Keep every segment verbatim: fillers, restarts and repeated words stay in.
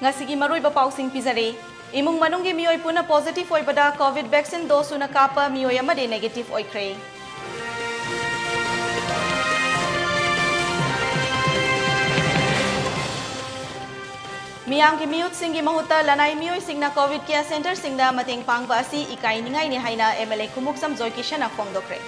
ꯉꯁꯤꯒꯤ ꯃꯔꯨꯑꯣꯏꯕ ꯄꯥꯎꯁꯤꯡ ꯄꯤꯖꯔꯤ꯫ ꯏꯃꯨꯡ ꯃꯅꯨꯡꯒꯤ ꯃꯤꯑꯣꯏ ꯄꯨꯟꯅ positive ꯑꯣꯏꯕꯗ COVID vaccine dose ꯁꯨꯅ ꯀꯥꯞꯄ ꯃꯤꯑꯣꯏ ꯑꯃꯗꯤ negative ꯑꯣꯏꯈ꯭ꯔꯦ꯫ ꯃꯤꯌꯥꯝꯒꯤ ꯃꯤꯍꯨꯠꯁꯤꯡꯒꯤ ꯃꯍꯨꯠꯇ ꯂꯅꯥꯏ ꯃꯤꯑꯣꯏꯁꯤꯡꯅ COVID care centreꯁꯤꯡꯗ ꯃꯇꯦꯡ ꯄꯥꯡꯕ ꯑꯁꯤ ꯏꯀꯥꯏꯅꯤꯡꯉꯥꯏꯅꯤ ꯍꯥꯏꯅ MLA ꯈꯨꯃꯨꯛꯆꯝ ꯖꯣꯏꯀꯤꯁꯟꯅ ꯐꯣꯡꯗꯣꯛꯈ꯭ꯔꯦ꯫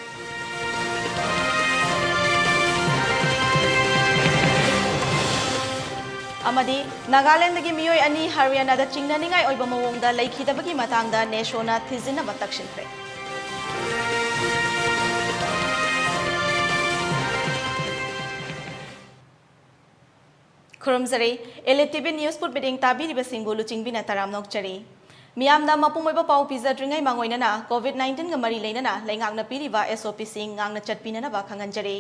ꯑꯃꯗꯤ ꯅꯥꯒꯥꯂꯦꯟꯗꯒꯤ ꯃꯤꯑꯣꯏ ꯑꯅꯤ ꯍꯔꯤꯌꯥꯅꯥꯗ ꯆꯤꯡꯅꯅꯤꯡꯉꯥꯏ ꯑꯣꯏꯕ ꯃꯑꯣꯡꯗ ꯂꯩꯈꯤꯗꯕꯒꯤ ꯃꯇꯥꯡꯗ ꯅꯦꯁꯣꯅ ꯊꯤꯖꯤꯟꯅꯕ ꯇꯛꯁꯤꯟꯈ꯭ꯔꯦ꯫ ꯈꯨꯔꯨꯝꯖꯔꯤ꯫ Elite TV News ꯄꯨꯠ ꯃꯤꯠꯌꯦꯡ ꯇꯥꯕꯤꯔꯤꯕꯁꯤꯡꯕꯨ ꯂꯨꯆꯤꯡꯕꯤꯅ ꯇꯔꯥꯝꯅ ꯑꯣꯛꯆꯔꯤ꯫ ꯃꯤꯌꯥꯝꯅ ꯃꯄꯨꯡ ꯑꯣꯏꯕ ꯄꯥꯎ ꯄꯤꯖꯗ꯭ꯔꯤꯉꯩ ꯃꯥꯡꯑꯣꯏꯅꯅ COVID nineteenꯒ ꯃꯔꯤ ꯂꯩꯅꯅ ꯂꯩꯉꯥꯛꯅ ꯄꯤꯔꯤꯕ SOPꯁꯤꯡ ꯉꯥꯛꯅ ꯆꯠꯄꯤꯅꯅꯕ ꯈꯪꯍꯟꯖꯔꯤ꯫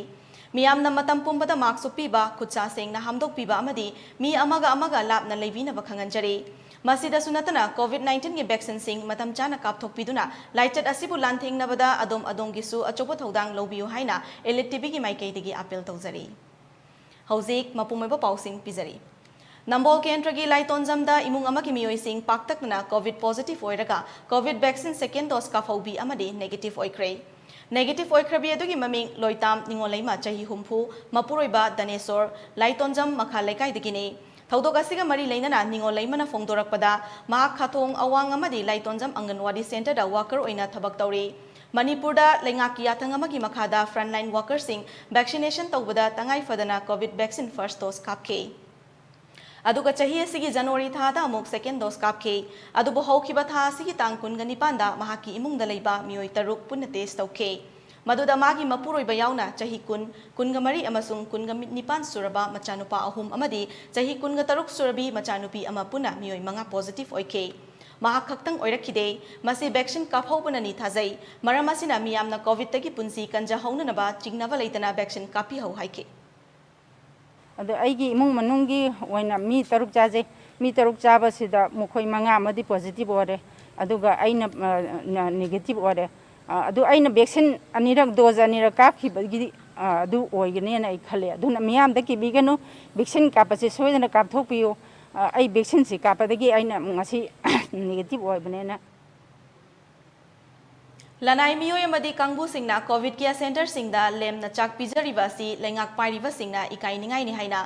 ꯃꯤꯌꯥꯝꯅ ꯃꯇꯝ ꯄꯨꯝꯕꯗ mask ꯎꯞꯄꯤꯕ, ꯈꯨꯠꯁꯥ ꯁꯦꯡꯅ ꯍꯥꯝꯗꯣꯛꯄꯤꯕ ꯑꯃꯗꯤ ꯃꯤ ꯑꯃꯒ ꯑꯃꯒ ꯂꯥꯞꯅ ꯂꯩꯕꯤꯅꯕ ꯈꯪꯍꯟꯖꯔꯤ꯫ ꯃꯁꯤꯗꯁꯨ ꯅꯠꯇꯅ COVID nineteenꯒꯤ vaccineꯁꯤꯡ ꯃꯇꯝ ꯆꯥꯅ ꯀꯥꯞꯊꯣꯛꯄꯤꯗꯨꯅ ꯂꯥꯏꯆꯠ ꯑꯁꯤꯕꯨ ꯂꯥꯟꯊꯦꯡꯅꯕꯗ ꯑꯗꯣꯝ ꯑꯗꯣꯝꯒꯤꯁꯨ ꯑꯆꯧꯕ ꯊꯧꯗꯥꯡ ꯂꯧꯕꯤꯌꯨ ꯍꯥꯏꯅ Elite TVꯒꯤ ꯃꯥꯏꯀꯩꯗꯒꯤ appeal ꯇꯧꯖꯔꯤ꯫ ꯍꯧꯖꯤꯛ ꯃꯄꯨꯡ ꯑꯣꯏꯕ ꯄꯥꯎꯁꯤꯡ ꯄꯤꯖꯔꯤ꯫ ꯅꯝꯕꯣꯜ ꯀꯦꯟꯗ꯭ꯔꯒꯤ ꯂꯥꯏꯇꯣꯟꯖꯝꯗ ꯏꯃꯨꯡ ꯑꯃꯒꯤ ꯃꯤꯑꯣꯏꯁꯤꯡ ꯄꯥꯛꯇꯛꯅꯅ COVID positive ꯑꯣꯏꯔꯒ COVID vaccine second dose ꯀꯥꯞꯍꯧꯕꯤ ꯑꯃꯗꯤ negative ꯑꯣꯏꯈ꯭ꯔꯦ꯫ Negative ꯑꯣꯏꯈ꯭ꯔꯕꯤ ꯑꯗꯨꯒꯤ ꯃꯃꯤꯡ ꯂꯣꯏꯇꯥꯝ ꯅꯤꯉꯣꯜꯂꯩꯃ, ꯆꯍꯤ ꯍꯨꯝꯐꯨ, ꯃꯄꯨꯔꯣꯏꯕ ꯗꯅꯦꯁꯣꯔ, ꯂꯥꯏꯇꯣꯟꯖꯝ ꯃꯈꯥ ꯂꯩꯀꯥꯏꯗꯒꯤꯅꯤ꯫ ꯊꯧꯗꯣꯛ ꯑꯁꯤꯒ ꯃꯔꯤ ꯂꯩꯅꯅ ꯅꯤꯉꯣꯜꯂꯩꯃꯅ ꯐꯣꯡꯗꯣꯔꯛꯄꯗ, ꯃꯍꯥꯛ ꯈꯥꯊꯣꯡ ꯑꯋꯥꯡ ꯑꯃꯗꯤ ꯂꯥꯏꯇꯣꯟꯖꯝ ꯑꯪꯒꯟꯋꯥꯗꯤ centreꯗ worker ꯑꯣꯏꯅ ꯊꯕꯛ ꯇꯧꯔꯤ꯫ ꯃꯅꯤꯄꯨꯔꯗ ꯂꯩꯉꯥꯛꯀꯤ ꯌꯥꯊꯪ ꯑꯃꯒꯤ ꯃꯈꯥꯗ frontline workerꯁꯤꯡ vaccination ꯇꯧꯕꯗ ꯇꯉꯥꯏ ꯐꯗꯅ COVID vaccine first dose ꯀꯥꯞꯈꯤ꯫ ꯑꯗꯨꯒ ꯆꯍꯤ ꯑꯁꯤꯒꯤ January ꯊꯥꯗ ꯑꯃꯨꯛ second dose ꯀꯥꯞꯈꯤ꯫ ꯑꯗꯨꯕꯨ ꯍꯧꯈꯤꯕ ꯊꯥ ꯑꯁꯤꯒꯤ ꯇꯥꯡ ꯀꯨꯟꯒ ꯅꯤꯄꯥꯟꯗ ꯃꯍꯥꯛꯀꯤ ꯏꯃꯨꯡꯗ ꯂꯩꯕ ꯃꯤꯑꯣꯏ ꯇꯔꯨꯛ ꯄꯨꯟꯅ test ꯇꯧꯈꯤ꯫ ꯃꯗꯨꯗ ꯃꯥꯒꯤ ꯃꯄꯨꯔꯣꯏꯕ ꯌꯥꯎꯅ ꯆꯍꯤ ꯀꯨꯟ, ꯀꯨꯟꯒ ꯃꯔꯤ ꯑꯃꯁꯨꯡ ꯀꯨꯟꯒ ꯅꯤꯄꯥꯟ ꯁꯨꯔꯕ ꯃꯆꯥꯅꯨꯄꯥ ꯑꯍꯨꯝ ꯑꯃꯗꯤ ꯆꯍꯤ ꯀꯨꯟꯒ ꯇꯔꯨꯛ ꯁꯨꯔꯕꯤ ꯃꯆꯥꯅꯨꯄꯤ ꯑꯃ ꯄꯨꯟꯅ ꯃꯤꯑꯣꯏ ꯃꯉꯥ positive ꯑꯣꯏꯈꯤ꯫ ꯃꯍꯥꯛ ꯈꯛꯇꯪ ꯑꯣꯏꯔꯛꯈꯤꯗꯦ꯫ ꯃꯁꯤ vaccine ꯀꯥꯞꯍꯧꯕꯅꯅꯤ ꯊꯥꯖꯩ꯫ ꯃꯔꯝ ꯑꯁꯤꯅ ꯃꯤꯌꯥꯝꯅ COVIDꯇꯒꯤ ꯄꯨꯟꯁꯤ ꯀꯟꯖꯍꯧꯅꯅꯕ ꯆꯤꯡꯅꯕ ꯂꯩꯇꯅ vaccine ꯀꯥꯞꯄꯤꯍꯧ ꯍꯥꯏꯈꯤ꯫ ꯑꯗꯣ ꯑꯩꯒꯤ ꯏꯃꯨꯡ ꯃꯅꯨꯡꯒꯤ ꯑꯣꯏꯅ ꯃꯤ ꯇꯔꯨꯛ ꯆꯥꯖꯩ꯫ ꯃꯤ ꯇꯔꯨꯛ ꯆꯥꯕꯁꯤꯗ ꯃꯈꯣꯏ ꯃꯉꯥ ꯑꯃꯗꯤ positive ꯑꯣꯏꯔꯦ, ꯑꯗꯨꯒ ꯑꯩꯅ, ꯑ, ꯅ-, negative ꯑꯣꯏꯔꯦ꯫ ꯑ, ꯑꯗꯨ ꯑꯩꯅ vaccine ꯑꯅꯤꯔꯛ, dose ꯑꯅꯤꯔꯛ ꯀꯥꯞꯈꯤꯕꯒꯤ, ꯑ, ꯑꯗꯨ ꯑꯣꯏꯒꯅꯦꯅ ꯑꯩ ꯈꯜꯂꯦ꯫ ꯑꯗꯨꯅ ꯃꯤꯌꯥꯝꯗ ꯀꯤꯕꯤꯒꯅꯨ, vaccine ꯀꯥꯞꯄꯁꯦ ꯁꯣꯏꯗꯅ ꯀꯥꯞꯊꯣꯛꯄꯤꯌꯨ꯫ ꯑꯩ ꯚꯦꯛꯁꯤꯟꯁꯤ ꯀꯥꯞꯄꯗꯒꯤ ꯑꯩꯅ ꯉꯁꯤ ꯅꯦꯒꯦꯇꯤꯚ ꯑꯣꯏꯕꯅꯦꯅ꯫ ꯂꯅꯥꯏ ꯃꯤꯑꯣꯏ ꯑꯃꯗꯤ ꯀꯥꯡꯕꯨꯁꯤꯡꯅ ꯀꯣꯚꯤꯗ ꯀꯤꯌꯔ ꯁꯦꯟꯇꯔꯁꯤꯡꯗ ꯂꯦꯝꯅ ꯆꯥꯛ ꯄꯤꯖꯔꯤꯕ ꯑꯁꯤ ꯂꯩꯉꯥꯛ ꯄꯥꯏꯔꯤꯕꯁꯤꯡꯅ ꯏꯀꯥꯏꯅꯤꯡꯉꯥꯏꯅꯤ ꯍꯥꯏꯅ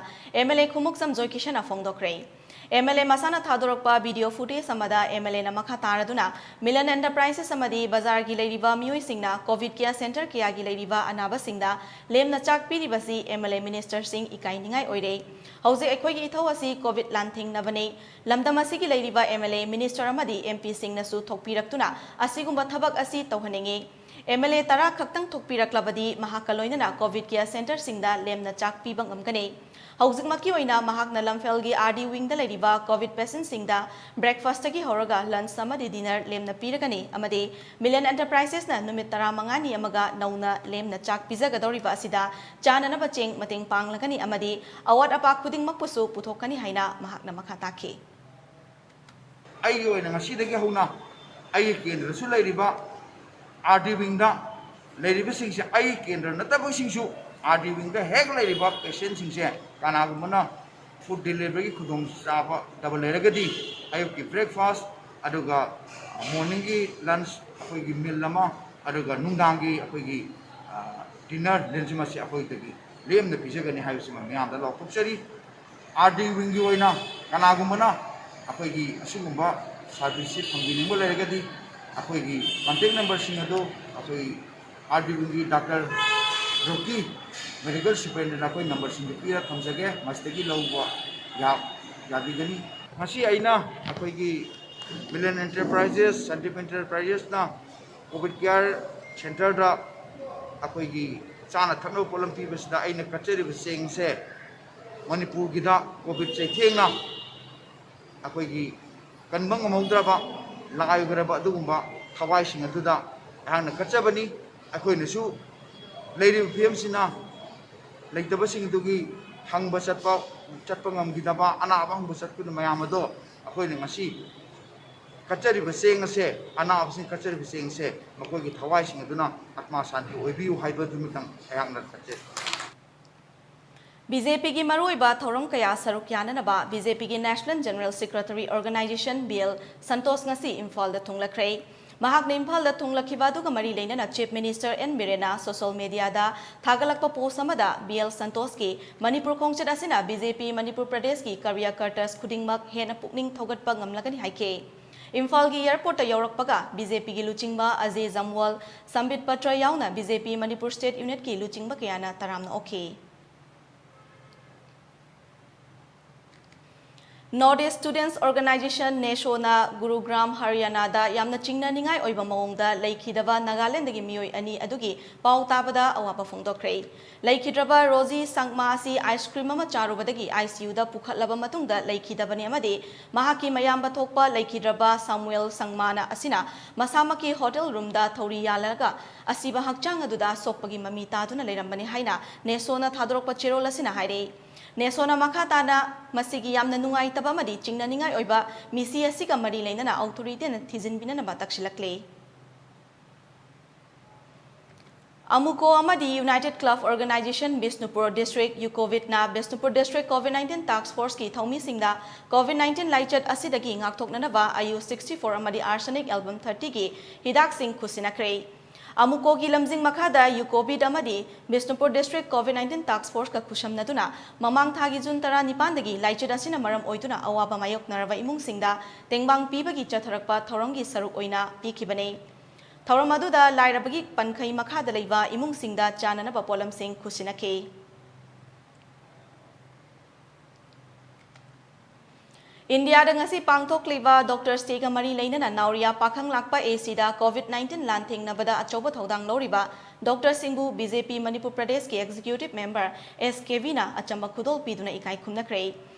MLA ꯈꯨꯃꯨꯛꯆꯝ ꯖꯣꯏꯀꯤꯁꯟꯅ ꯐꯣꯡꯗꯣꯛꯈ꯭ꯔꯦ꯫ MLA ꯃꯁꯥꯅ ꯊꯥꯗꯣꯔꯛꯄ ꯚꯤꯗꯤꯑꯣ ꯐꯨꯇꯦꯖ ꯑꯃꯗ MLAꯅ ꯃꯈꯥ ꯇꯥꯔꯗꯨꯅ ꯃꯤꯂꯟ ꯑꯦꯟꯇꯔꯄ꯭ꯔꯥꯏꯁꯦꯁ ꯑꯃꯗꯤ ꯕꯖꯥꯔꯒꯤ ꯂꯩꯔꯤꯕ ꯃꯤꯑꯣꯏꯁꯤꯡꯅ ꯀꯣꯚꯤꯗ ꯀꯤꯌꯔ ꯁꯦꯟꯇꯔ ꯀꯌꯥꯒꯤ ꯂꯩꯔꯤꯕ ꯑꯅꯥꯕꯁꯤꯡꯗ ꯂꯦꯝꯅ ꯆꯥꯛ ꯄꯤꯔꯤꯕꯁꯤ MLA ꯃꯤꯅꯤꯁꯇꯔꯁꯤꯡ ꯏꯀꯥꯏꯅꯤꯡꯉꯥꯏ ꯑꯣꯏꯔꯦ꯫ ꯍꯧꯖꯤꯛ ꯑꯩꯈꯣꯏꯒꯤ ꯏꯊꯧ ꯑꯁꯤ ꯀꯣꯚꯤꯗ ꯂꯥꯟꯊꯦꯡꯅꯕꯅꯤ꯫ ꯂꯝꯗꯝ ꯑꯁꯤꯒꯤ ꯂꯩꯔꯤꯕ MLA, ꯃꯤꯅꯤꯁꯇꯔ ꯑꯃꯗꯤ MPꯁꯤꯡꯅꯁꯨ ꯊꯣꯛꯄꯤꯔꯛꯇꯨꯅ ꯑꯁꯤꯒꯨꯝꯕ ꯊꯕꯛ ꯑꯁꯤ ꯇꯧꯍꯟꯅꯤꯡꯏ꯫ MLA ꯇꯔꯥ ꯈꯛꯇꯪ ꯊꯣꯛꯄꯤꯔꯛꯂꯕꯗꯤ ꯃꯍꯥꯛꯀ ꯂꯣꯏꯅꯅ ꯀꯣꯚꯤꯗ ꯀꯤꯌꯔ ꯁꯦꯟꯇꯔꯁꯤꯡꯗ ꯂꯦꯝꯅ ꯆꯥꯛ ꯄꯤꯕ ꯉꯝꯒꯅꯤ꯫ ꯍꯧꯖꯤꯛꯃꯛꯀꯤ ꯑꯣꯏꯅ ꯃꯍꯥꯛꯅ ꯂꯝꯐꯦꯜꯒꯤ RD wingꯗ ꯂꯩꯔꯤꯕ ꯀꯣꯚꯤꯗ ꯄꯦꯁꯦꯟꯠꯁꯤꯡꯗ breakfastꯇꯒꯤ ꯍꯧꯔꯒ lunch ꯑꯃꯗꯤ dinner ꯂꯦꯝꯅ ꯄꯤꯔꯒꯅꯤ ꯑꯃꯗꯤ ꯃꯤꯂꯟ ꯑꯦꯟꯇꯔꯄ꯭ꯔꯥꯏꯁꯦꯁꯅ ꯅꯨꯃꯤꯠ ꯇꯔꯥꯃꯉꯥꯅꯤ ꯑꯃꯒ ꯅꯧꯅ ꯂꯦꯝꯅ ꯆꯥꯛ ꯄꯤꯖꯒꯗꯧꯔꯤꯕ ꯑꯁꯤꯗ ꯆꯥꯅꯅꯕ ꯆꯦꯡ ꯃꯇꯦꯡ ꯄꯥꯡꯂꯒꯅꯤ ꯑꯃꯗꯤ ꯑꯋꯥꯠ ꯑꯄꯥ ꯈꯨꯗꯤꯡꯃꯛꯄꯨꯁꯨ ꯄꯨꯊꯣꯛꯀꯅꯤ ꯍꯥꯏꯅ ꯃꯍꯥꯛꯅ ꯃꯈꯥ ꯇꯥꯈꯤ꯫ ꯑꯩꯒꯤ ꯑꯣꯏꯅ ꯉꯁꯤꯗꯒꯤ ꯍꯧꯅ ꯑꯩꯒꯤ ꯀꯦꯟꯗ꯭ꯔꯗꯁꯨ ꯂꯩꯔꯤꯕ RD wingꯗ ꯂꯩꯔꯤꯕꯁꯤꯡꯁꯦ, ꯑꯩꯒꯤ ꯀꯦꯟꯗ꯭ꯔ ꯅꯠꯇꯕꯁꯤꯡꯁꯨ RD wingꯗ ꯍꯦꯛ ꯂꯩꯔꯤꯕ ꯄꯦꯁꯦꯟꯠꯁꯤꯡꯁꯦ ꯀꯅꯥꯒꯨꯝꯕꯅ food deliveryꯒꯤ ꯈꯨꯗꯣꯡꯆꯥꯕꯗꯕ ꯂꯩꯔꯒꯗꯤ ꯑꯌꯨꯛꯀꯤ breakfast, ꯑꯗꯨꯒ morningꯒꯤ lunch, ꯑꯩꯈꯣꯏꯒꯤ meal ꯑꯃ, ꯑꯗꯨꯒ ꯅꯨꯡꯗꯥꯡꯒꯤ ꯑꯩꯈꯣꯏꯒꯤ dinner lunch ꯑꯃꯁꯦ ꯑꯩꯈꯣꯏꯗꯒꯤ ꯂꯦꯝꯅ ꯄꯤꯖꯒꯅꯤ ꯍꯥꯏꯕꯁꯤꯃ ꯃꯤꯌꯥꯝꯗ ꯂꯥꯎꯊꯣꯛꯆꯔꯤ꯫ RD wingꯒꯤ ꯑꯣꯏꯅ ꯀꯅꯥꯒꯨꯝꯕꯅ ꯑꯩꯈꯣꯏꯒꯤ ꯑꯁꯤꯒꯨꯝꯕ serviceꯁꯤ ꯐꯪꯕꯤꯅꯤꯡꯕ ꯂꯩꯔꯒꯗꯤ ꯑꯩꯈꯣꯏꯒꯤ contact numberꯁꯤꯡ ꯑꯗꯨ ꯑꯩꯈꯣꯏ RD wingꯒꯤ Doctor Rocky medical superintendentꯅ ꯑꯩꯈꯣꯏ numberꯁꯤꯡꯗꯨ ꯄꯤꯔ ꯊꯝꯖꯒꯦ, ꯃꯁꯤꯗꯒꯤ ꯂꯧꯕ ꯌꯥ-, ꯌꯥꯕꯤꯒꯅꯤ꯫ ꯉꯁꯤ ꯑꯩꯅ ꯑꯩꯈꯣꯏꯒꯤ ꯃꯤꯂꯟ ꯑꯦꯟꯇꯔꯄ꯭ꯔꯥꯏꯖꯦꯁ, ꯁꯟꯗꯤꯞ ꯑꯦꯟꯇꯔꯄ꯭ꯔꯥꯏꯖꯦꯁꯅ ꯀꯣꯚꯤꯗ ꯀꯤꯌꯔ ꯁꯦꯟꯇꯔꯗ ꯑꯩꯈꯣꯏꯒꯤ ꯆꯥꯅ ꯊꯛꯅꯕ ꯄꯣꯠꯂꯝ ꯄꯤꯕꯁꯤꯗ ꯑꯩꯅ ꯀꯠꯆꯔꯤꯕ ꯆꯦꯡꯁꯦ ꯃꯅꯤꯄꯨꯔꯒꯤꯗ ꯀꯣꯚꯤꯗ ꯆꯩꯊꯦꯡꯅ ꯑꯩꯈꯣꯏꯒꯤ ꯀꯟꯕ ꯉꯝꯍꯧꯗ꯭ꯔꯕ, ꯂꯥꯏꯈ꯭ꯔꯕ ꯑꯗꯨꯒꯨꯝꯕ ꯊꯋꯥꯏꯁꯤꯡ ꯑꯗꯨꯗ ꯑꯩꯍꯥꯛꯅ ꯀꯠꯆꯕꯅꯤ꯫ ꯑꯩꯈꯣꯏꯅꯁꯨ ꯂꯩꯔꯤꯕ ꯐꯤꯕꯝꯁꯤꯅ ꯂꯩꯇꯕꯁꯤꯡ ꯑꯗꯨꯒꯤ ꯍꯪꯕ ꯆꯠꯄ, ꯆꯠꯄ ꯉꯝꯈꯤꯗꯕ, ꯑꯅꯥꯕ ꯍꯪꯕ ꯆꯠꯄꯗ ꯃꯌꯥꯝ ꯑꯗꯣ ꯑꯩꯈꯣꯏꯅ ꯉꯁꯤ ꯀꯠꯆꯔꯤꯕ ꯆꯦꯡ ꯑꯁꯦ, ꯑꯅꯥꯕꯁꯤꯡ ꯀꯠꯆꯔꯤꯕ ꯆꯦꯡꯁꯦ ꯃꯈꯣꯏꯒꯤ ꯊꯋꯥꯏꯁꯤꯡ ꯑꯗꯨꯅ ꯑꯥꯇꯃꯥ ꯁꯥꯟꯇꯤ ꯑꯣꯏꯕꯤꯌꯨ ꯍꯥꯏꯕꯗꯨꯃꯇꯪ ꯑꯩꯍꯥꯛꯅ ꯈꯟꯖꯩ꯫ ꯕꯤ ꯖꯦ ꯄꯤꯒꯤ ꯃꯔꯨꯑꯣꯏꯕ ꯊꯧꯔꯝ ꯀꯌꯥ ꯁꯔꯨꯛ ꯌꯥꯅꯅꯕ ꯕꯤ ꯖꯦ ꯄꯤꯒꯤ National General Secretary Organization B L Santosh ꯉꯁꯤ ꯏꯝꯐꯥꯜꯗ ꯊꯨꯡꯂꯈ꯭ꯔꯦ꯫ ꯃꯍꯥꯛꯅ ꯏꯝꯐꯥꯜꯗ ꯊꯨꯡꯂꯈꯤꯕ ꯑꯗꯨꯒ ꯃꯔꯤ ꯂꯩꯅꯅ Chief Minister ꯑꯦꯟ ꯕꯤꯔꯦꯟꯅ social mediaꯗ ꯊꯥꯒꯠꯂꯛꯄ post ꯑꯃꯗ ꯕꯤ ꯑꯦꯜ ꯁꯟꯇꯣꯁꯀꯤ ꯃꯅꯤꯄꯨꯔ ꯈꯣꯡꯆꯠ ꯑꯁꯤꯅ ꯕꯤ ꯖꯦ ꯄꯤ ꯃꯅꯤꯄꯨꯔ ꯄ꯭ꯔꯗꯦꯁꯀꯤ ꯀꯥꯔꯌꯀꯔꯇꯥꯁ ꯈꯨꯗꯤꯡꯃꯛ ꯍꯦꯟꯅ ꯄꯨꯛꯅꯤꯡ ꯊꯧꯒꯠꯄ ꯉꯝꯂꯒꯅꯤ ꯍꯥꯏꯈꯤ꯫ ꯏꯝꯐꯥꯜꯒꯤ airportꯇ ꯌꯧꯔꯛꯄꯒ ꯕꯤ ꯖꯦ ꯄꯤꯒꯤ ꯂꯨꯆꯤꯡꯕ ꯑꯖꯦ ꯖꯝꯋꯥꯜ, ꯁꯝꯕꯤꯠ ꯄꯇ꯭ꯔ ꯌꯥꯎꯅ ꯕꯤ ꯖꯦ ꯄꯤ ꯃꯅꯤꯄꯨꯔ state unitꯀꯤ ꯂꯨꯆꯤꯡꯕ ꯀꯌꯥꯅ ꯇꯔꯥꯝꯅ ꯑꯣꯛꯈꯤ꯫ North East Students Organization, ꯅꯦꯁꯣꯅ ꯒꯨꯔꯨꯒ꯭ꯔꯥꯝ, ꯍꯔꯤꯌꯥꯅꯥꯗ ꯌꯥꯝꯅ ꯆꯤꯡꯅꯅꯤꯡꯉꯥꯏ ꯑꯣꯏꯕ ꯃꯑꯣꯡꯗ ꯂꯩꯈꯤꯗꯕ ꯅꯥꯒꯥꯂꯦꯟꯗꯒꯤ ꯃꯤꯑꯣꯏ ꯑꯅꯤ ꯑꯗꯨꯒꯤ ꯄꯥꯎ ꯇꯥꯕꯗ ꯑꯋꯥꯕ ꯐꯣꯡꯗꯣꯛꯈ꯭ꯔꯦ꯫ ꯂꯩꯈꯤꯗ꯭ꯔꯕ ꯔꯣꯖꯤ ꯁꯪꯃꯥ ꯑꯁꯤ ice cream ꯑꯃ ꯆꯥꯔꯨꯕꯗꯒꯤ ꯑꯥꯏ ꯁꯤ ꯌꯨꯗ ꯄꯨꯈꯠꯂꯕ ꯃꯇꯨꯡꯗ ꯂꯩꯈꯤꯗꯕꯅꯤ ꯑꯃꯗꯤ ꯃꯍꯥꯛꯀꯤ ꯃꯌꯥꯝꯕ ꯊꯣꯛꯄ ꯂꯩꯈꯤꯗ꯭ꯔꯕ ꯁꯥꯃꯨꯑꯦꯜ ꯁꯪꯃꯥꯅ ꯑꯁꯤꯅ ꯃꯁꯥꯃꯛꯀꯤ hotel roomꯗ ꯊꯧꯔꯤ ꯌꯥꯜꯂꯒ ꯑꯁꯤꯕ ꯍꯛꯆꯥꯡ ꯑꯗꯨꯗ ꯁꯣꯛꯄꯒꯤ ꯃꯃꯤ ꯇꯥꯗꯨꯅ ꯂꯩꯔꯝꯕꯅꯤ ꯍꯥꯏꯅ ꯅꯦꯁꯣꯅ ꯊꯥꯗꯣꯔꯛꯄ ꯆꯦꯔꯣꯜ ꯑꯁꯤꯅ ꯍꯥꯏꯔꯤ꯫ ꯅꯦꯁꯣꯅ ꯃꯈꯥ ꯇꯥꯅ ꯃꯁꯤꯒꯤ ꯌꯥꯝꯅ ꯅꯨꯡꯉꯥꯏꯇꯕ ꯑꯃꯗꯤ ꯆꯤꯡꯅꯅꯤꯡꯉꯥꯏ ꯑꯣꯏꯕ ꯃꯤꯁꯤ ꯑꯁꯤꯒ ꯃꯔꯤ ꯂꯩꯅꯅ authorityꯅ ꯊꯤꯖꯤꯟꯕꯤꯅꯅꯕ ꯇꯛꯁꯤꯜꯂꯛꯂꯤ꯫ ꯑꯃꯨꯀꯣ ꯑꯃꯗꯤ United Club Organization Bishnupur District, ꯌꯨꯀꯣꯚꯤꯠꯅ Bishnupur District COVID nineteen Task Forceꯀꯤ ꯊꯧꯃꯤꯁꯤꯡꯗ COVID nineteen ꯂꯥꯏꯆꯠ ꯑꯁꯤꯗꯒꯤ ꯉꯥꯛꯊꯣꯛꯅꯅꯕ ꯑꯌꯨ sixty four ꯑꯃꯗꯤ Arsenic Album thirtyꯒꯤ ꯍꯤꯗꯥꯛꯁꯤꯡ ꯈꯨꯠꯁꯤꯟꯅꯈ꯭ꯔꯦ꯫ ꯑꯃꯨꯀꯣꯒꯤ ꯂꯝꯖꯤꯡ ꯃꯈꯥꯗ ꯌꯨꯀꯣꯚꯤꯠ ꯑꯃꯗꯤ Bishnupur District COVID nineteen Task Forceꯀ ꯈꯨꯠꯁꯝꯅꯗꯨꯅ ꯃꯃꯥꯡ ꯊꯥꯒꯤ ꯖꯨꯟ ꯇꯔꯥꯅꯤꯄꯥꯟꯗꯒꯤ ꯂꯥꯏꯆꯠ ꯑꯁꯤꯅ ꯃꯔꯝ ꯑꯣꯏꯗꯨꯅ ꯑꯋꯥꯕ ꯃꯥꯌꯣꯛꯅꯔꯕ ꯏꯃꯨꯡꯁꯤꯡꯗ ꯇꯦꯡꯕꯥꯡ ꯄꯤꯕꯒꯤ ꯆꯠꯊꯔꯛꯄ ꯊꯧꯔꯝꯒꯤ ꯁꯔꯨꯛ ꯑꯣꯏꯅ ꯄꯤꯈꯤꯕꯅꯤ꯫ ꯊꯧꯔꯝ ꯑꯗꯨꯗ ꯂꯥꯏꯔꯕꯒꯤ ꯄꯟꯈꯩ ꯃꯈꯥꯗ ꯂꯩꯕ ꯏꯃꯨꯡꯁꯤꯡꯗ ꯆꯥꯅꯅꯕ ꯄꯣꯠꯂꯝꯁꯤꯡ ꯈꯨꯠꯁꯤꯟꯅꯈꯤ꯫ ꯏꯟꯗꯤꯌꯥꯗ ꯉꯁꯤ ꯄꯥꯡꯊꯣꯛꯂꯤꯕ doctors dayꯒ ꯃꯔꯤ ꯂꯩꯅꯅ ꯅꯥꯎꯔꯤꯌꯥ ꯄꯥꯈꯪ ꯂꯥꯛꯄ ꯑꯦ ꯁꯤꯗ COVID nineteen ꯂꯥꯟꯊꯦꯡꯅꯕꯗ ꯑꯆꯧꯕ ꯊꯧꯗꯥꯡ ꯂꯧꯔꯤꯕ doctorꯁꯤꯡꯕꯨ ꯕꯤ ꯖꯦ ꯄꯤ ꯃꯅꯤꯄꯨꯔ ꯄ꯭ꯔꯗꯦꯁꯀꯤ executive member ꯑꯦꯁ ꯀꯦꯕꯤꯅ ꯑꯆꯝꯕ ꯈꯨꯗꯣꯜ ꯄꯤꯗꯨꯅ ꯏꯀꯥꯏ ꯈꯨꯝꯅꯈ꯭ꯔꯦ꯫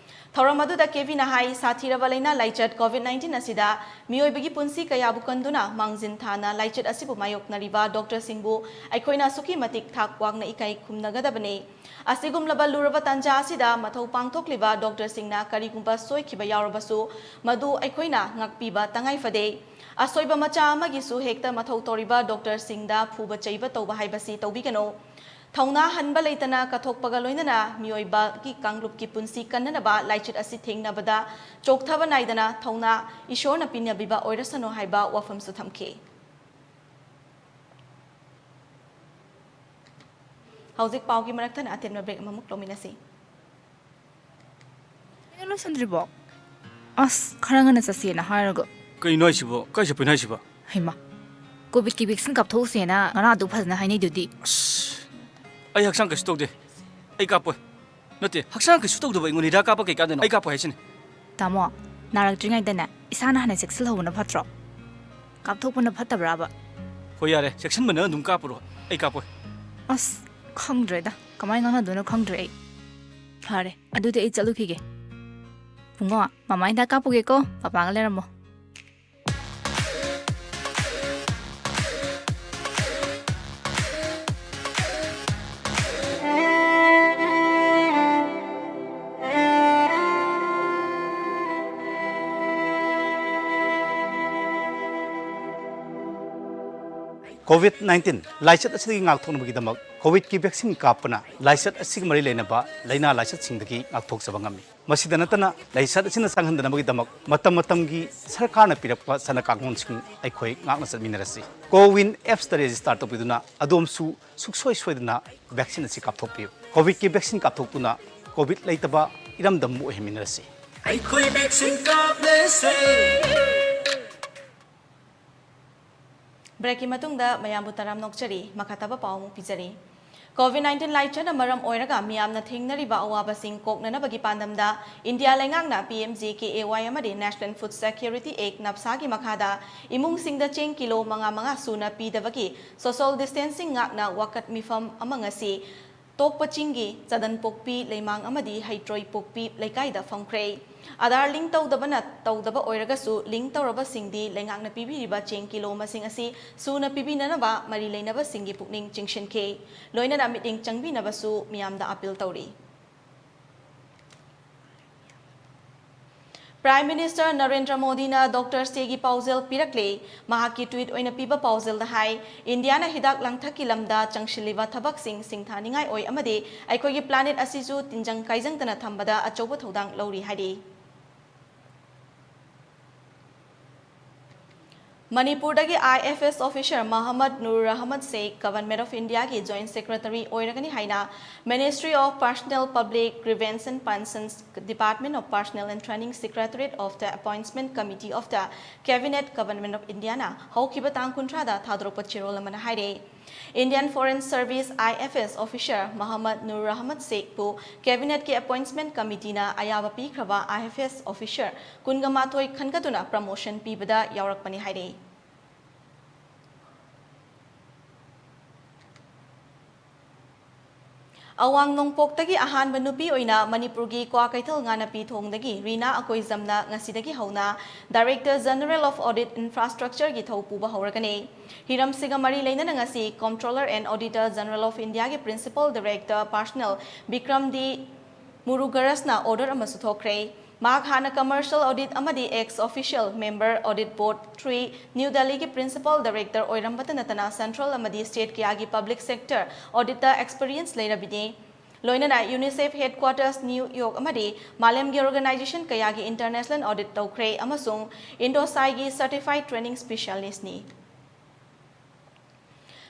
ꯊꯧꯔꯝ ꯑꯗꯨꯗ ꯀꯦꯕꯤꯅ ꯍꯥꯏ, ꯁꯥꯊꯤꯔꯕ ꯂꯥꯏꯅꯥ ꯂꯥꯏꯆꯠ COVID nineteen ꯑꯁꯤꯗ ꯃꯤꯑꯣꯏꯕꯒꯤ ꯄꯨꯟꯁꯤ ꯀꯌꯥꯕꯨ ꯀꯟꯗꯨꯅ ꯃꯥꯡꯖꯤꯟ ꯊꯥꯅ ꯂꯥꯏꯆꯠ ꯑꯁꯤꯕꯨ ꯃꯥꯌꯣꯛꯅꯔꯤꯕ doctorꯁꯤꯡꯕꯨ ꯑꯩꯈꯣꯏꯅ ꯑꯁꯨꯛꯀꯤ ꯃꯇꯤꯛ ꯊꯥꯛ ꯋꯥꯡꯅ ꯏꯀꯥꯏ ꯈꯨꯝꯅꯒꯗꯕꯅꯤ꯫ ꯑꯁꯤꯒꯨꯝꯂꯕ ꯂꯨꯔꯕ ꯇꯥꯟꯖꯥ ꯑꯁꯤꯗ ꯃꯊꯧ ꯄꯥꯡꯊꯣꯛꯂꯤꯕ doctorꯁꯤꯡꯅ ꯀꯔꯤꯒꯨꯝꯕ ꯁꯣꯏꯈꯤꯕ ꯌꯥꯎꯔꯕꯁꯨ ꯃꯗꯨ ꯑꯩꯈꯣꯏꯅ ꯉꯥꯛꯄꯤꯕ ꯇꯉꯥꯏ ꯐꯗꯦ꯫ ꯑꯁꯣꯏꯕ ꯃꯆꯥ ꯑꯃꯒꯤꯁꯨ ꯍꯦꯛꯇ ꯃꯊꯧ ꯇꯧꯔꯤꯕ doctorꯁꯤꯡꯗ ꯐꯨꯕ ꯆꯩꯕ ꯇꯧꯕ ꯍꯥꯏꯕꯁꯤ ꯇꯧꯕꯤꯒꯅꯨ꯫ ꯊꯧꯅꯥ ꯍꯟꯕ ꯂꯩꯇꯅ ꯀꯠꯊꯣꯛꯄꯒ ꯂꯣꯏꯅꯅ ꯃꯤꯑꯣꯏꯕꯒꯤ ꯀꯥꯡꯂꯨꯞꯀꯤ ꯄꯨꯟꯁꯤ ꯀꯟꯅꯅꯕ ꯂꯥꯏꯆꯠ ꯑꯁꯤ ꯊꯦꯡꯅꯕꯗ ꯆꯣꯛꯊꯕ ꯅꯥꯏꯗꯅ ꯊꯧꯅꯥ ꯏꯁꯣꯔꯅ ꯄꯤꯅꯕꯤꯕ ꯑꯣꯏꯔꯁꯅꯨ ꯍꯥꯏꯕ ꯋꯥꯐꯝꯁꯨ ꯊꯝꯈꯤ꯫ ꯍꯧꯖꯤꯛ ꯄꯥꯎꯒꯤ ꯃꯔꯛꯇꯅ ꯑꯇꯦꯟꯕ break ꯑꯃꯃꯨꯛ ꯂꯧꯃꯤꯟꯅꯁꯤ꯫ ꯀꯩꯅꯣ ꯂꯣꯏꯁꯟꯗ꯭ꯔꯤꯕꯣ? ꯑꯁ, ꯈꯔ ꯉꯟꯅ ꯆꯠꯁꯦꯅ ꯍꯥꯏꯔꯒ꯫ ꯀꯩꯅꯣ ꯍꯥꯏꯁꯤꯕꯣ? ꯀꯥꯏ ꯆꯠꯄꯩꯅꯣ ꯍꯥꯏꯁꯤꯕꯣ? ꯍꯩꯃꯥ, ꯀꯣꯚꯤꯗꯀꯤ vaccine ꯀꯥꯞꯊꯣꯛꯎꯁꯦꯅ ꯉꯔꯥꯡ ꯑꯗꯨ ꯐꯖꯅ ꯍꯥꯏꯅꯩꯗꯨꯗꯤ꯫ ꯑꯁ, ꯑꯩ ꯍꯛꯆꯥꯡ ꯀꯩꯁꯨ ꯇꯧꯗꯦ꯫ ꯑꯩ ꯀꯥꯞꯄꯣꯏ꯫ ꯅꯠꯇꯦ, ꯍꯛꯆꯥꯡ ꯀꯩꯁꯨ ꯇꯧꯗꯕ ꯑꯩꯉꯣꯟꯗ ꯍꯤꯗꯥꯛ ꯀꯥꯞꯄ ꯀꯩ ꯀꯥꯟꯗꯅꯣ? ꯑꯩ ꯀꯥꯞꯄꯣꯏ ꯍꯥꯏꯁꯤꯅꯤ꯫ ꯇꯥꯃꯣ, ꯅꯥꯔꯛꯇ꯭ꯔꯤꯉꯩꯗꯅꯦ ꯏꯁꯥꯅ ꯍꯥꯟꯅ ꯆꯦꯛꯁꯤꯜꯍꯧꯕꯅ ꯐꯠꯇ꯭ꯔꯣ? ꯀꯥꯞꯊꯣꯛꯄꯅ ꯐꯠꯇꯕ꯭ꯔꯥꯕ? ꯍꯣꯏ, ꯌꯥꯔꯦ, ꯆꯦꯛꯁꯤꯟꯕꯅ ꯑꯗꯨꯝ ꯀꯥꯞꯄꯨꯔꯣ꯫ ꯑꯩ ꯀꯥꯞꯄꯣꯏ꯫ ꯑꯁ, ꯈꯪꯗ꯭ꯔꯦꯗ, ꯀꯃꯥꯏꯅ ꯉꯥꯡꯅꯗꯣꯏꯅꯣ ꯈꯪꯗ꯭ꯔꯦ ꯑꯩ꯫ ꯐꯔꯦ, ꯑꯗꯨꯗꯤ ꯑꯩ ꯆꯠꯂꯨꯈꯤꯒꯦ꯫ ꯕꯨꯡꯉꯣ, ꯃꯃꯥ ꯍꯤꯗꯥꯛ ꯀꯥꯞꯄꯨꯒꯦꯀꯣ, ꯄꯄꯥꯒ ꯂꯩꯔꯝꯃꯣ꯫ COVID nineteen ꯂꯥꯏꯆꯠ ꯑꯁꯤꯗꯒꯤ ꯉꯥꯛꯊꯣꯛꯅꯕꯒꯤꯗꯃꯛ ꯀꯣꯚꯤꯗꯀꯤ vaccine ꯀꯥꯞꯄꯅ ꯂꯥꯏꯆꯠ ꯑꯁꯤꯒ ꯃꯔꯤ ꯂꯩꯅꯕ ꯂꯥꯏꯅꯥ ꯂꯥꯏꯆꯠꯁꯤꯡꯗꯒꯤ ꯉꯥꯛꯊꯣꯛꯆꯕ ꯉꯝꯃꯤ꯫ ꯃꯁꯤꯗ ꯅꯠꯇꯅ, ꯂꯥꯏꯆꯠ ꯑꯁꯤꯅ ꯆꯪꯍꯟꯗꯅꯕꯒꯤꯗꯃꯛ ꯃꯇꯝ ꯃꯇꯝꯒꯤ ꯁꯔꯀꯥꯔꯅ ꯄꯤꯔꯛꯄ ꯆꯠꯅ ꯀꯥꯡꯂꯣꯟꯁꯤꯡ ꯑꯩꯈꯣꯏ ꯉꯥꯛꯅ ꯆꯠꯃꯤꯟꯅꯔꯁꯤ꯫ CoWIN appꯁꯇ register ꯇꯧꯕꯤꯗꯨꯅ ꯑꯗꯣꯝꯁꯨ ꯁꯨꯡꯁꯣꯏ ꯁꯣꯏꯗꯅ vaccine ꯑꯁꯤ ꯀꯥꯞꯊꯣꯛꯄꯤꯌꯨ꯫ ꯀꯣꯚꯤꯗꯀꯤ vaccine ꯀꯥꯞꯊꯣꯛꯇꯨꯅ ꯀꯣꯚꯤꯗ ꯂꯩꯇꯕ ꯏꯔꯝꯗꯝ ꯑꯃ ꯑꯣꯏꯍꯟꯃꯤꯟꯅꯔꯁꯤ꯫ ꯑꯩꯈꯣꯏ vaccine ꯀꯥꯞꯂꯁꯦ꯫ Breakꯀꯤ ꯃꯇꯨꯡꯗ ꯃꯌꯥꯝꯕꯨ ꯇꯔꯥꯝꯅ ꯑꯣꯛꯆꯔꯤ꯫ ꯃꯈꯥ ꯇꯥꯕ ꯄꯥꯎ ꯑꯃꯨꯛ ꯄꯤꯖꯔꯤ꯫ COVID nineteen ꯂꯥꯏꯆꯠꯅ ꯃꯔꯝ ꯑꯣꯏꯔꯒ ꯃꯤꯌꯥꯝꯅ ꯊꯦꯡꯅꯔꯤꯕ ꯑꯋꯥꯕꯁꯤꯡ ꯀꯣꯛꯅꯅꯕꯒꯤ ꯄꯥꯟꯗꯝꯗ ꯏꯟꯗꯤꯌꯥ ꯂꯩꯉꯥꯛꯅ PMJKAY ꯑꯃꯗꯤ National Food Security Act, NFSAꯒꯤ ꯃꯈꯥꯗ ꯏꯃꯨꯡꯁꯤꯡꯗ ꯆꯦꯡ ꯀꯤꯂꯣ ꯃꯉꯥ ꯃꯉꯥ ꯁꯨꯅ ꯄꯤꯗꯕꯒꯤ social distancing ꯉꯥꯛꯅ ꯋꯥꯀꯠ ꯃꯤꯐꯝ ꯑꯃ ꯉꯁꯤ ꯇꯣꯛꯄ ꯆꯤꯡꯒꯤ ꯆꯗꯟꯄꯣꯛꯄꯤ ꯂꯩꯃꯥꯡ ꯑꯃꯗꯤ ꯍꯩꯇ꯭ꯔꯣꯏꯄꯣꯛꯄꯤ ꯂꯩꯀꯥꯏꯗ ꯐꯝꯈ꯭ꯔꯦ꯫ ꯑꯥꯙꯥꯔ link ꯇꯧꯗꯕꯅ ꯇꯧꯗꯕ ꯑꯣꯏꯔꯒꯁꯨ, link ꯇꯧꯔꯕꯁꯤꯡꯗꯤ ꯂꯩꯉꯥꯛꯅ ꯄꯤꯕꯤꯔꯤꯕ ꯆꯦꯡ ꯀꯤꯂꯣ ꯃꯁꯤꯡ ꯑꯁꯤ ꯁꯨꯅ ꯄꯤꯕꯤꯅꯅꯕ ꯃꯔꯤ ꯂꯩꯅꯕꯁꯤꯡꯒꯤ ꯄꯨꯛꯅꯤꯡ ꯆꯤꯡꯁꯤꯟꯈꯤ꯫ ꯂꯣꯏꯅꯅ ꯃꯤꯠꯌꯦꯡ ꯆꯪꯕꯤꯅꯕꯁꯨ ꯃꯤꯌꯥꯝꯗ appeal ꯇꯧꯔꯤ꯫ Prime Minister ꯅꯔꯦꯟꯗ꯭ꯔ ꯃꯣꯗꯤꯅ ꯗꯣꯛꯇꯔꯁ ꯗꯦꯒꯤ ꯄꯥꯎꯖꯦꯜ ꯄꯤꯔꯛꯂꯦ꯫ ꯃꯍꯥꯛꯀꯤ ꯇ꯭ꯋꯤꯠ ꯑꯣꯏꯅ ꯄꯤꯕ ꯄꯥꯎꯖꯦꯜꯗ ꯍꯥꯏ, ꯏꯟꯗꯤꯌꯥꯅ ꯍꯤꯗꯥꯛ ꯂꯥꯡꯊꯛꯀꯤ ꯂꯝꯗ ꯆꯪꯁꯤꯜꯂꯤꯕ ꯊꯕꯛꯁꯤꯡ ꯁꯤꯡꯊꯥꯅꯤꯡꯉꯥꯏ ꯑꯣꯏ ꯑꯃꯗꯤ ꯑꯩꯈꯣꯏꯒꯤ ꯄ꯭ꯂꯥꯅꯦꯠ ꯑꯁꯤꯁꯨ ꯇꯤꯟꯖꯪ ꯀꯥꯏꯖꯪꯗꯅ ꯊꯝꯕꯗ ꯑꯆꯧꯕ ꯊꯧꯗꯥꯡ ꯂꯧꯔꯤ ꯍꯥꯏꯔꯤ꯫ ꯃꯅꯤꯄꯨꯔꯗꯒꯤ IFS officer ꯃꯍꯃꯗ Nur Ahmad Sheikh Government of Indiaꯒꯤ Joint Secretary ꯑꯣꯏꯔꯒꯅꯤ ꯍꯥꯏꯅ Ministry of Personnel, Public Grievance and Pensions, Department of Personnel and Training, Secretariat of the Appointment Committee of the Cabinet, Government of Indiaꯅ ꯍꯧꯈꯤꯕ ꯇꯥꯡ ꯀꯨꯟꯊ꯭ꯔꯥꯗ ꯊꯥꯗꯣꯔꯛꯄ ꯆꯦꯔꯣꯜ ꯑꯃꯅ ꯍꯥꯏꯔꯦ꯫ Indian Foreign Service IFS officer ꯃꯍꯃꯗ Nur Ahmad ꯁꯦꯈꯄꯨ Cabinetꯀꯤ Appointment Committeeꯅ ꯑꯌꯥꯕ ꯄꯤꯈ꯭ꯔꯕ IFS officer ꯀꯨꯟꯒ ꯃꯥꯊꯣꯏ ꯈꯟꯒꯠꯇꯨꯅ promotion ꯄꯤꯕꯗ ꯌꯥꯎꯔꯛꯄꯅꯤ ꯍꯥꯏꯔꯤ꯫ ꯑꯋꯥꯡ ꯅꯣꯡꯄꯣꯛꯇꯒꯤ ꯑꯍꯥꯟꯕ ꯅꯨꯄꯤ ꯑꯣꯏꯅ ꯃꯅꯤꯄꯨꯔꯒꯤ ꯀ꯭ꯋꯥꯀꯩꯊꯦꯜ ꯉꯥꯅꯄꯤ ꯊꯣꯡꯗꯒꯤ ꯔꯤꯅꯥ ꯑꯀꯣꯏꯖꯝꯅ ꯉꯁꯤꯗꯒꯤ ꯍꯧꯅ Director General of Audit Infrastructureꯒꯤ ꯊꯧ ꯄꯨꯕ ꯍꯧꯔꯒꯅꯤ꯫ ꯍꯤꯔꯝꯁꯤꯒ ꯃꯔꯤ ꯂꯩꯅꯅ ꯉꯁꯤ Comptroller and Auditor General of Indiaꯒꯤ Principal Director Personnel Bikram D ꯃꯨꯔꯨꯒꯔꯁꯅ order ꯑꯃꯁꯨ ꯊꯣꯛꯈ꯭ꯔꯦ꯫ ꯃꯍꯥꯛ ꯍꯥꯟꯅ Commercial Audit ꯑꯃꯗꯤ Ex Official Member, Audit Board three, New Delhiꯒꯤ Principal Director ꯑꯣꯏꯔꯝꯕꯇ ꯅꯠꯇꯅ Central ꯑꯃꯗꯤ State ꯀꯌꯥꯒꯤ Public Sector Auditꯇ experience ꯂꯩꯔꯕꯤꯅꯤ꯫ ꯂꯣꯏꯅꯅ UNICEF Headquarters New York ꯑꯃꯗꯤ ꯃꯥꯂꯦꯝꯒꯤ organization ꯀꯌꯥꯒꯤ international audit ꯇꯧꯈ꯭ꯔꯦ ꯑꯃꯁꯨꯡ INDOSAIꯒꯤ Certified Training Specialistꯅꯤ꯫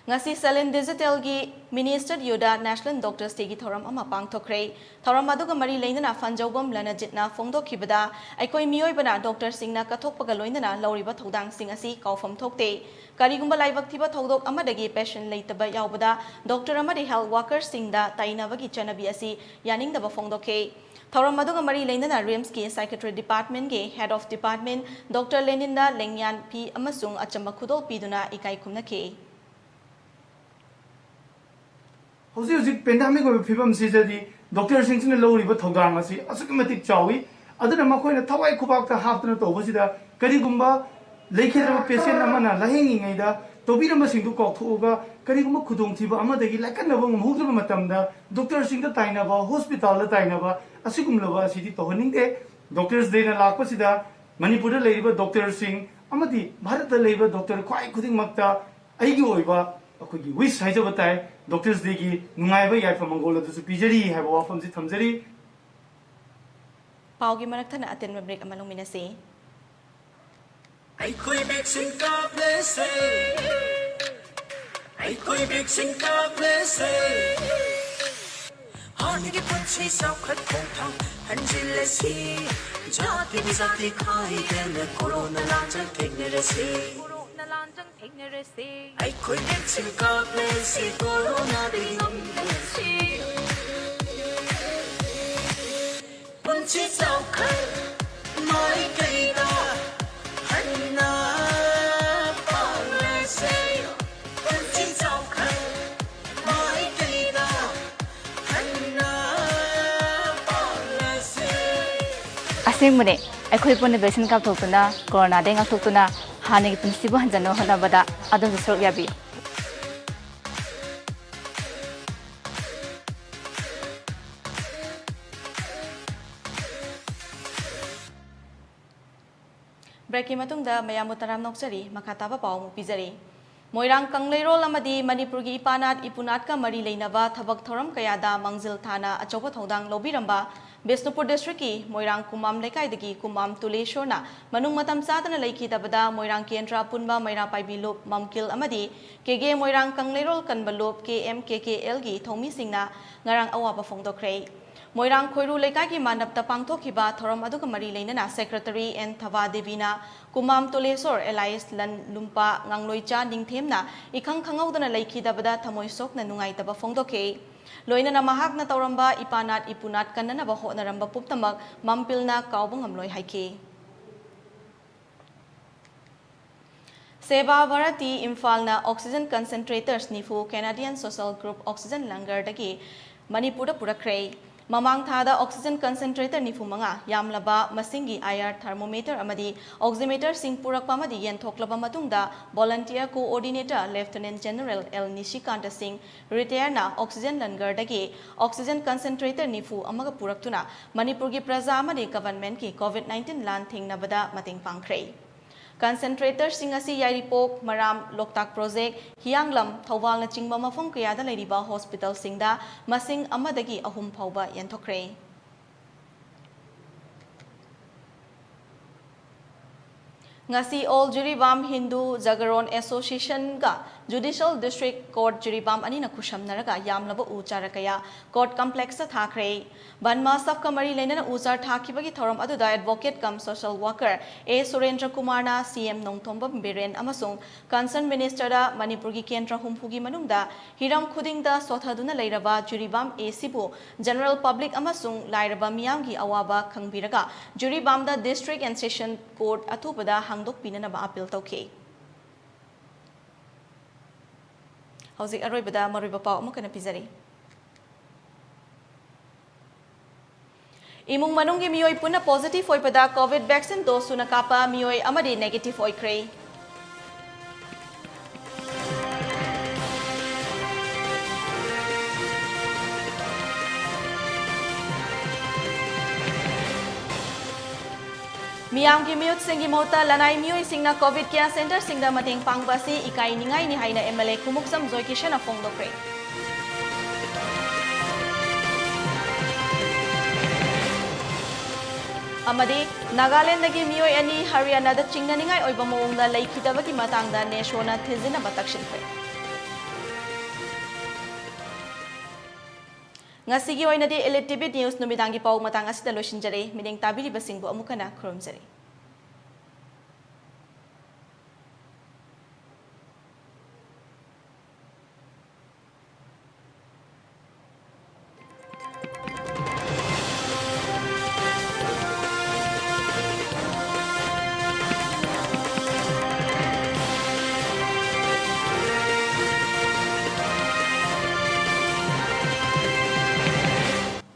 ꯉꯁꯤ Salin Digitalꯒꯤ Mini Studioꯗ National Doctors Dayꯒꯤ ꯊꯧꯔꯝ ꯑꯃ ꯄꯥꯡꯊꯣꯛꯈ꯭ꯔꯦ꯫ ꯊꯧꯔꯝ ꯑꯗꯨꯒ ꯃꯔꯤ ꯂꯩꯅꯅ ꯐꯟꯖꯧꯕꯝ ꯂꯅꯖꯤꯠꯅ ꯐꯣꯡꯗꯣꯛꯈꯤꯕꯗ, ꯑꯩꯈꯣꯏ ꯃꯤꯑꯣꯏꯕꯅ doctorꯁꯤꯡꯅ ꯀꯠꯊꯣꯛꯄꯒ ꯂꯣꯏꯅꯅ ꯂꯧꯔꯤꯕ ꯊꯧꯗꯥꯡꯁꯤꯡ ꯑꯁꯤ ꯀꯥꯎꯐꯝ ꯊꯣꯛꯇꯦ꯫ ꯀꯔꯤꯒꯨꯝꯕ ꯂꯥꯏꯕꯛ ꯊꯤꯕ ꯊꯧꯗꯣꯛ ꯑꯃꯗꯒꯤ patient ꯂꯩꯇꯕ ꯌꯥꯎꯕꯗ doctor ꯑꯃꯗꯤ health workerꯁꯤꯡꯗ ꯇꯥꯏꯅꯕꯒꯤ ꯆꯠꯅꯕꯤ ꯑꯁꯤ ꯌꯥꯅꯤꯡꯗꯕ ꯐꯣꯡꯗꯣꯛꯈꯤ꯫ ꯊꯧꯔꯝ ꯑꯗꯨꯒ ꯃꯔꯤ ꯂꯩꯅꯅ RIMSꯀꯤ Psychiatry Departmentꯀꯤ Head of Department Doctor ꯂꯦꯅꯤꯟꯗ ꯂꯦꯡꯌꯥꯟ ꯐꯤ ꯑꯃꯁꯨꯡ ꯑꯆꯝꯕ ꯈꯨꯗꯣꯜ ꯄꯤꯗꯨꯅ ꯏꯀꯥꯏ ꯈꯨꯝꯅꯈꯤ꯫ ꯍꯧꯖꯤꯛ ꯍꯧꯖꯤꯛ pandemic ꯑꯣꯏꯕ ꯐꯤꯕꯝꯁꯤꯗꯗꯤ doctorꯁꯤꯡꯁꯤꯅ ꯂꯧꯔꯤꯕ ꯊꯧꯗꯥꯡ ꯑꯁꯤ ꯑꯁꯨꯛꯀꯤ ꯃꯇꯤꯛ ꯆꯥꯎꯏ꯫ ꯑꯗꯨꯅ ꯃꯈꯣꯏꯅ ꯊꯋꯥꯏ ꯈꯨꯕꯥꯛꯇ ꯍꯥꯞꯇꯨꯅ ꯇꯧꯕꯁꯤꯗ, ꯀꯔꯤꯒꯨꯝꯕ ꯂꯩꯈꯤꯗ꯭ꯔꯕ patient ꯑꯃꯅ ꯂꯥꯌꯦꯡꯉꯤꯉꯩꯗ ꯇꯧꯕꯤꯔꯝꯕꯁꯤꯡꯗꯨ ꯀꯥꯎꯊꯣꯛꯑꯒ, ꯀꯔꯤꯒꯨꯝꯕ ꯈꯨꯗꯣꯡꯊꯤꯕ ꯑꯃꯗꯒꯤ ꯂꯥꯏꯀꯠꯅꯕ ꯉꯝꯍꯧꯗ꯭ꯔꯕ ꯃꯇꯝꯗ doctorꯁꯤꯡꯗ ꯇꯥꯏꯅꯕ, hospitalꯗ ꯇꯥꯏꯅꯕ ꯑꯁꯤꯒꯨꯝꯂꯕ ꯑꯁꯤꯗꯤ ꯇꯧꯍꯟꯅꯤꯡꯗꯦ꯫ Doctors Dayꯅ ꯂꯥꯛꯄꯁꯤꯗ ꯃꯅꯤꯄꯨꯔꯗ ꯂꯩꯔꯤꯕ doctorꯁꯤꯡ ꯑꯃꯗꯤ ꯚꯥꯔꯠꯇ ꯂꯩꯔꯤꯕ doctor ꯈ꯭ꯋꯥꯏ ꯈꯨꯗꯤꯡꯃꯛꯇ ꯑꯩꯒꯤ ꯑꯣꯏꯕ ꯑꯩꯈꯣꯏꯒꯤ wish ꯍꯥꯏꯖꯕ ꯇꯥꯏ꯫ Doctors Dayꯒꯤ ꯅꯨꯡꯉꯥꯏꯕ ꯌꯥꯏꯐ ꯃꯪꯒꯣꯜ ꯑꯗꯨꯁꯨ ꯄꯤꯖꯔꯤ ꯍꯥꯏꯕ ꯋꯥꯐꯝꯁꯤ ꯊꯝꯖꯔꯤ꯫ ꯄꯥꯎꯒꯤ ꯃꯔꯛ ꯊꯠꯅ ꯑꯇꯦꯟꯕ break ꯑꯃ ꯂꯧꯃꯤꯟꯅꯁꯤ꯫ ꯑꯩꯈꯣꯏ vaccine ꯀꯥꯞꯂꯁꯦ꯫ ꯑꯩꯈꯣꯏ vaccine ꯀꯥꯞꯂꯁꯦ꯫ ꯍꯥꯟꯅꯒꯤ ꯄꯨꯟꯁꯤ ꯆꯥꯎꯈꯠ ꯈꯣꯡꯊꯥꯡ ꯍꯟꯖꯤꯜꯂꯁꯤ꯫ ꯖꯥꯇꯤ ꯖꯥꯇꯤ ꯈꯥꯏꯗꯅ corona ꯂꯥꯟꯖꯪ ꯊꯦꯡꯅꯔꯁꯤ꯫ ꯑꯩꯈꯣꯏ vaccine ꯀꯥꯞꯂꯁꯤ, coronaꯗꯒꯤ ꯉꯝꯂꯁꯤ꯫ ꯄꯨꯟꯁꯤ ꯆꯥꯎꯈꯠ ꯃꯥꯏꯀꯩꯗ ꯍꯟꯅ ꯄꯥꯡꯂꯁꯦ꯫ ꯄꯨꯟꯁꯤ ꯆꯥꯎꯈꯠ ꯃꯥꯏꯀꯩꯗ ꯍꯟꯅ ꯄꯥꯡꯂꯁꯦ꯫ ꯑꯁꯦꯡꯕꯅꯦ, ꯑꯩꯈꯣꯏ ꯄꯨꯟꯅ vaccine ꯀꯥꯞꯊꯣꯛꯇꯨꯅ coronaꯗꯒꯤ ꯉꯥꯛꯊꯣꯛꯇꯨꯅ ꯍꯥꯟꯅꯒꯤ ꯄꯨꯟꯁꯤꯕꯨ ꯍꯟꯖꯟꯅꯕ ꯍꯣꯠꯅꯕꯗ ꯑꯗꯣꯝꯁꯨ ꯁꯔꯨꯛ ꯌꯥꯕꯤꯌꯨ꯫ Breakꯀꯤ ꯃꯇꯨꯡꯗ ꯃꯌꯥꯝꯕꯨ ꯇꯔꯥꯝꯅ ꯑꯣꯛꯆꯔꯤ꯫ ꯃꯈꯥ ꯇꯥꯕ ꯄꯥꯎ ꯑꯃꯨꯛ ꯄꯤꯖꯔꯤ꯫ ꯃꯣꯏꯔꯥꯡ ꯀꯪꯂꯩꯔꯣꯜ ꯑꯃꯗꯤ ꯃꯅꯤꯄꯨꯔꯒꯤ ꯏꯄꯥꯅꯥꯠ ꯏꯄꯨꯅꯥꯠꯀ ꯃꯔꯤ ꯂꯩꯅꯕ ꯊꯕꯛ ꯊꯧꯔꯝ ꯀꯌꯥꯗ ꯃꯥꯡꯖꯤꯜ ꯊꯥꯅ ꯑꯆꯧꯕ ꯊꯧꯗꯥꯡ ꯂꯧꯕꯤꯔꯝꯕ ꯕꯤꯁꯅꯨꯄꯨꯔ districtꯀꯤ ꯃꯣꯏꯔꯥꯡ ꯀꯨꯃꯥꯝ ꯂꯩꯀꯥꯏꯗꯒꯤ ꯀꯨꯃꯥꯝ ꯇꯨꯂꯦꯁꯣꯔꯅ ꯃꯅꯨꯡ ꯃꯇꯝ ꯆꯥꯗꯅ ꯂꯩꯈꯤꯗꯕꯗ ꯃꯣꯏꯔꯥꯡ ꯀꯦꯟꯗ꯭ꯔ ꯑꯄꯨꯟꯕ ꯃꯩꯔꯥ ꯄꯥꯏꯕꯤ ꯂꯨꯞ ꯃꯝꯀꯤꯜ ꯑꯃꯗꯤ ꯀꯦꯒꯦ ꯃꯣꯏꯔꯥꯡ ꯀꯪꯂꯩꯔꯣꯜ ꯀꯟꯕ ꯂꯨꯞ KMKKLꯒꯤ ꯊꯧꯃꯤꯁꯤꯡꯅ ꯉꯔꯥꯡ ꯑꯋꯥꯕ ꯐꯣꯡꯗꯣꯛꯈ꯭ꯔꯦ꯫ ꯃꯣꯏꯔꯥꯡ ꯈꯣꯏꯔꯨ ꯂꯩꯀꯥꯏꯒꯤ ꯃꯥꯟꯗꯞꯇ ꯄꯥꯡꯊꯣꯛꯈꯤꯕ ꯊꯧꯔꯝ ꯑꯗꯨꯒ ꯃꯔꯤ ꯂꯩꯅꯅ Secretary ꯑꯦꯟ ꯊꯕꯥ ꯗꯦꯕꯤꯅ ꯀꯨꯃꯥꯝ ꯇꯣꯂꯦꯁꯣꯔ alias ꯂꯟ ꯂꯨꯝꯄꯥ ꯉꯥꯡꯂꯣꯏꯆꯥ ꯅꯤꯡꯊꯦꯝꯅ ꯏꯈꯪ ꯈꯪꯍꯧꯗꯅ ꯂꯩꯈꯤꯗꯕꯗ ꯊꯃꯣꯏ ꯁꯣꯛꯅ ꯅꯨꯡꯉꯥꯏꯇꯕ ꯐꯣꯡꯗꯣꯛꯈꯤ꯫ ꯂꯣꯏꯅꯅ ꯃꯍꯥꯛꯅ ꯇꯧꯔꯝꯕ ꯏꯄꯥꯅꯥꯠ ꯏꯄꯨꯅꯥꯠ ꯀꯟꯅꯅꯕ ꯍꯣꯠꯅꯔꯝꯕ ꯄꯨꯝꯅꯃꯛ ꯃꯝꯄꯤꯜꯅ ꯀꯥꯎꯕ ꯉꯝꯂꯣꯏ ꯍꯥꯏꯈꯤ꯫ ꯁꯦꯕꯥ ꯚꯥꯔꯇꯤ ꯏꯝꯐꯥꯜꯅ oxygen concentrators ꯅꯤꯐꯨ Canadian Social Group oxygen langerꯗꯒꯤ ꯃꯅꯤꯄꯨꯔꯗ ꯄꯨꯔꯛꯈ꯭ꯔꯦ꯫ ꯃꯃꯥꯡ ꯊꯥꯗ oxygen concentrator ꯅꯤꯐꯨ ꯃꯉꯥ ꯌꯥꯝꯂꯕ ꯃꯁꯤꯡꯒꯤ IR thermometer ꯑꯃꯗꯤ oximeterꯁꯤꯡ ꯄꯨꯔꯛꯄ ꯑꯃꯗꯤ ꯌꯦꯟꯊꯣꯛꯂꯕ ꯃꯇꯨꯡꯗ volunteer coordinator Lieutenant General L ꯅꯤꯁꯤꯀꯥꯟꯇ ꯁꯤꯡ, retireꯅ oxygen ꯂꯟꯒꯔꯗꯒꯤ oxygen concentrator ꯅꯤꯐꯨ ꯑꯃꯒ ꯄꯨꯔꯛꯇꯨꯅ ꯃꯅꯤꯄꯨꯔꯒꯤ ꯄ꯭ꯔꯖꯥ ꯑꯃꯗꯤ governmentꯀꯤ COVID nineteen ꯂꯥꯟ ꯊꯦꯡꯅꯕꯗ ꯃꯇꯦꯡ ꯄꯥꯡꯈ꯭ꯔꯦ꯫ Concentratorꯁꯤꯡ ꯑꯁꯤ ꯌꯥꯏꯔꯤꯄꯣꯛ, ꯃꯔꯥꯝ, ꯂꯣꯛꯇꯥꯛ ꯄ꯭ꯔꯣꯖꯦꯛ, ꯍꯤꯌꯥꯡꯂꯝ, ꯊꯧꯕꯥꯜꯅꯆꯤꯡꯕ ꯃꯐꯝ ꯀꯌꯥꯗ ꯂꯩꯔꯤꯕ hospitalꯁꯤꯡꯗ ꯃꯁꯤꯡ ꯑꯃꯗꯒꯤ ꯑꯍꯨꯝ ꯐꯥꯎꯕ ꯌꯦꯟꯊꯣꯛꯈ꯭ꯔꯦ꯫ ꯉꯁꯤ All Jiribam Hindu ꯖꯒꯔꯣꯟ ꯑꯦꯁꯣꯁꯤꯌꯦꯁꯟꯒ Judicial District Court Jiribam ꯑꯅꯤꯅ ꯈꯨꯠꯁꯝꯅꯔꯒ ꯌꯥꯝꯂꯕ ꯎ ꯆꯥꯔ ꯀꯌꯥ court complexꯇ ꯊꯥꯈ꯭ꯔꯦ꯫ ꯕꯟ ꯃꯍꯣꯠꯁꯕꯀ ꯃꯔꯤ ꯂꯩꯅꯅ ꯎ ꯆꯥꯔ ꯊꯥꯈꯤꯕꯒꯤ ꯊꯧꯔꯝ ꯑꯗꯨꯗ advocate cum social worker ꯑꯦ ꯁꯨꯔꯦꯟꯗ꯭ꯔ ꯀꯨꯃꯥꯔꯅ CM ꯅꯣꯡꯊꯣꯝꯕꯝ ꯕꯤꯔꯦꯟ ꯑꯃꯁꯨꯡ concerned ministerꯗ ꯃꯅꯤꯄꯨꯔꯒꯤ ꯀꯦꯟꯗ꯭ꯔ ꯍꯨꯝꯐꯨꯒꯤ ꯃꯅꯨꯡꯗ ꯍꯤꯔꯝ ꯈꯨꯗꯤꯡꯗ ꯁꯣꯊꯗꯨꯅ ꯂꯩꯔꯕ ꯖꯤꯔꯤꯕꯥꯝ ꯑꯦꯁꯤꯕꯨ general public ꯑꯃꯁꯨꯡ ꯂꯥꯏꯔꯕ ꯃꯤꯌꯥꯝꯒꯤ ꯑꯋꯥꯕ ꯈꯪꯕꯤꯔꯒ ꯖꯤꯔꯤꯕꯥꯝꯗ District and Session Court ꯑꯊꯨꯕꯗ ꯍꯥꯡꯗꯣꯛꯄꯤꯅꯅꯕ appeal ꯇꯧꯈꯤ꯫ ꯍꯧꯖꯤꯛ ꯑꯔꯣꯏꯕꯗ ꯃꯔꯨꯑꯣꯏꯕ ꯄꯥꯎ ꯑꯃꯨꯛ ꯍꯟꯅ ꯄꯤꯖꯔꯤ꯫ ꯏꯃꯨꯡ ꯃꯅꯨꯡꯒꯤ ꯃꯤꯑꯣꯏ ꯄꯨꯟꯅ positive ꯑꯣꯏꯕꯗ COVID vaccine dose ꯁꯨꯅ ꯀꯥꯞꯄ ꯃꯤꯑꯣꯏ ꯑꯃꯗꯤ negative ꯑꯣꯏꯈ꯭ꯔꯦ꯫ ꯃꯤꯌꯥꯝꯒꯤ ꯃꯤꯍꯨꯠꯁꯤꯡꯒꯤ ꯃꯍꯨꯠꯇ ꯂꯅꯥꯏ ꯃꯤꯑꯣꯏꯁꯤꯡꯅ COVID care centreꯁꯤꯡꯗ ꯃꯇꯦꯡ ꯄꯥꯡꯕ ꯑꯁꯤ ꯏꯀꯥꯏ ꯅꯤꯡꯉꯥꯏꯅꯤ ꯍꯥꯏꯅ MLA ꯈꯨꯃꯨꯛꯆꯝ ꯖꯣꯏꯀꯤꯁꯟꯅ ꯐꯣꯡꯗꯣꯛꯈ꯭ꯔꯦ꯫ ꯑꯃꯗꯤ ꯅꯥꯒꯥꯂꯦꯟꯗꯒꯤ ꯃꯤꯑꯣꯏ ꯑꯅꯤ ꯍꯔꯤꯌꯥꯅꯥꯗ ꯆꯤꯡꯅꯅꯤꯡꯉꯥꯏ ꯑꯣꯏꯕ ꯃꯑꯣꯡꯗ ꯂꯩꯈꯤꯗꯕꯒꯤ ꯃꯇꯥꯡꯗ ꯅꯦꯁꯣꯅ ꯊꯤꯖꯤꯟꯅꯕ ꯇꯛꯁꯤꯟꯈ꯭ꯔꯦ꯫ ꯉꯁꯤꯒꯤ ꯑꯣꯏꯅꯗꯤ Elite TV News ꯅꯨꯃꯤꯗꯥꯡꯒꯤ ꯄꯥꯎ ꯃꯇꯥꯡ ꯑꯁꯤꯗ ꯂꯣꯏꯁꯤꯟꯖꯔꯦ꯫ ꯃꯤꯠꯌꯦꯡ ꯇꯥꯕꯤꯔꯤꯕꯁꯤꯡꯕꯨ ꯑꯃꯨꯛ ꯍꯟꯅ ꯈꯨꯔꯨꯝꯖꯔꯤ꯫